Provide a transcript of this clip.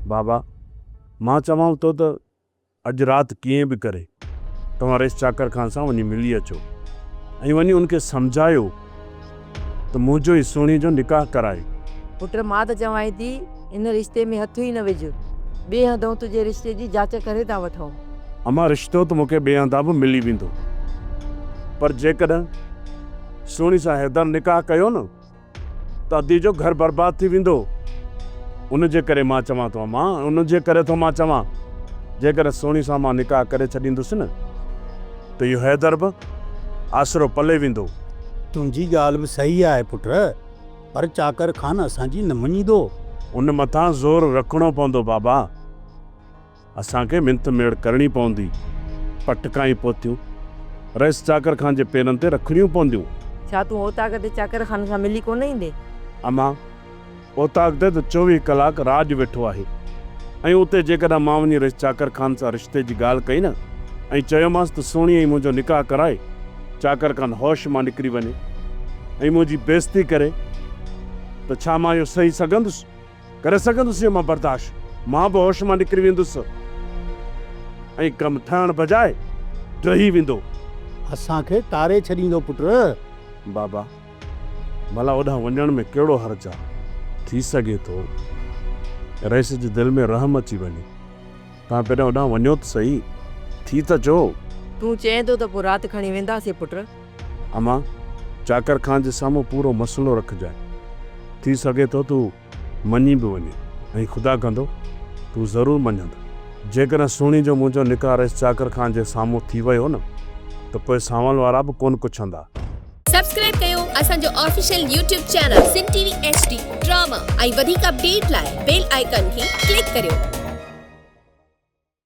بابا، مان چوانو ٿو ته اڄ رات ڪيئن به ڪري توهان رئيس چاڪر خان سان وڃي ملي اچو ۽ وڃي ان کي سمجهايو ته منهنجو ۽ سهڻي جو نڪاح ڪرائي. پٽ مان ته چوانء ٿي ان رشتي ۾ هٿ ئي نه وجهه. ٻئي هنڌئون تنهنجي رشتي جي جاچ ڪري ٿا وٺون. امان رشتو ته مون کي ٻئي هنڌان به ملي ويندو پر جيڪڏهن سهڻي سان حيدر نڪاح ڪيو نه ته ادي جو گهر برباد ٿي ويندو. ان جي ڪري مان چوان ٿو امان ان جي ڪري ٿو مان چوان جيڪڏهن سهڻي سان مان نڪاح ڪري ڇڏيندس نه ته اهو حيدر به آسرو پلي ويندو. تنهنجي ڳالهه به صحيح آهي پٽ پر چاڪر خان اسان جي نه مڃيندو. ان مٿان زور رکڻو پوندو بابا. اسان کي منٿ ميڙ ڪرڻي پوندي. پٽڪا ۽ پوٿيون رئيس چاڪر خان جي پيرن تي رکڻيون پونديون. ڇا تون اوطاق تي چاڪر خان سان ملي ڪونه ايندين؟ امان، اوطاق تي ته 24 ڪلاڪ راڄ ويٺو آهي ۽ اتي جيڪڏهن مان وڃي رئيس چاڪر خان سان رشتي جي ڳالهه ڪئي نه ۽ چيومانس ته سهڻي ۽ منهنجو نڪاح ڪرائي چاڪر خان هوش مان نڪري وڃي ۽ منهنجي بيعزتي ڪري ته ڇا مان اهو سهي سگهندس؟ ڪري سگهندس اهو مان برداشت؟ مان به هوش مان نڪري ويندس ۽ ڪم ٺهڻ بجاء ڊهي ويندو. اسان کي ٽاري ڇڏيندو پٽ. بابا، ڀلا اوڏانهن وڃڻ ۾ ڪهڙو حرج آ؟ ٿي سگهي ٿو رئيس جي دل ۾ رحم اچي وڃي. توهان پهريان اوڏانهن وڃو ته سهي، ٿي ته اچو. تون چئين ٿو ته پوء رات کڻي وينداسين پٽ. امان، چاڪر خان جي سامهون پورو مسئلو رکجانء. ٿي سگهي ٿو ته هو مڃي به وڃي ۽ خدا ڪندو ته هو ضرور مڃندو. جيڪڏهن سهڻي جو منهنجو نڪاح رئيس چاڪر خان جي سامهون ٿي ويو نه ته پوء سانول وارا به ڪونه ڪڇندا. سبسڪرائب ڪيو اسان جو official YouTube channel Sindh T V H D drama ۽ وڌيڪ اپڊيٽ لاء بيل آئيڪان کي ڪلڪ ڪريو.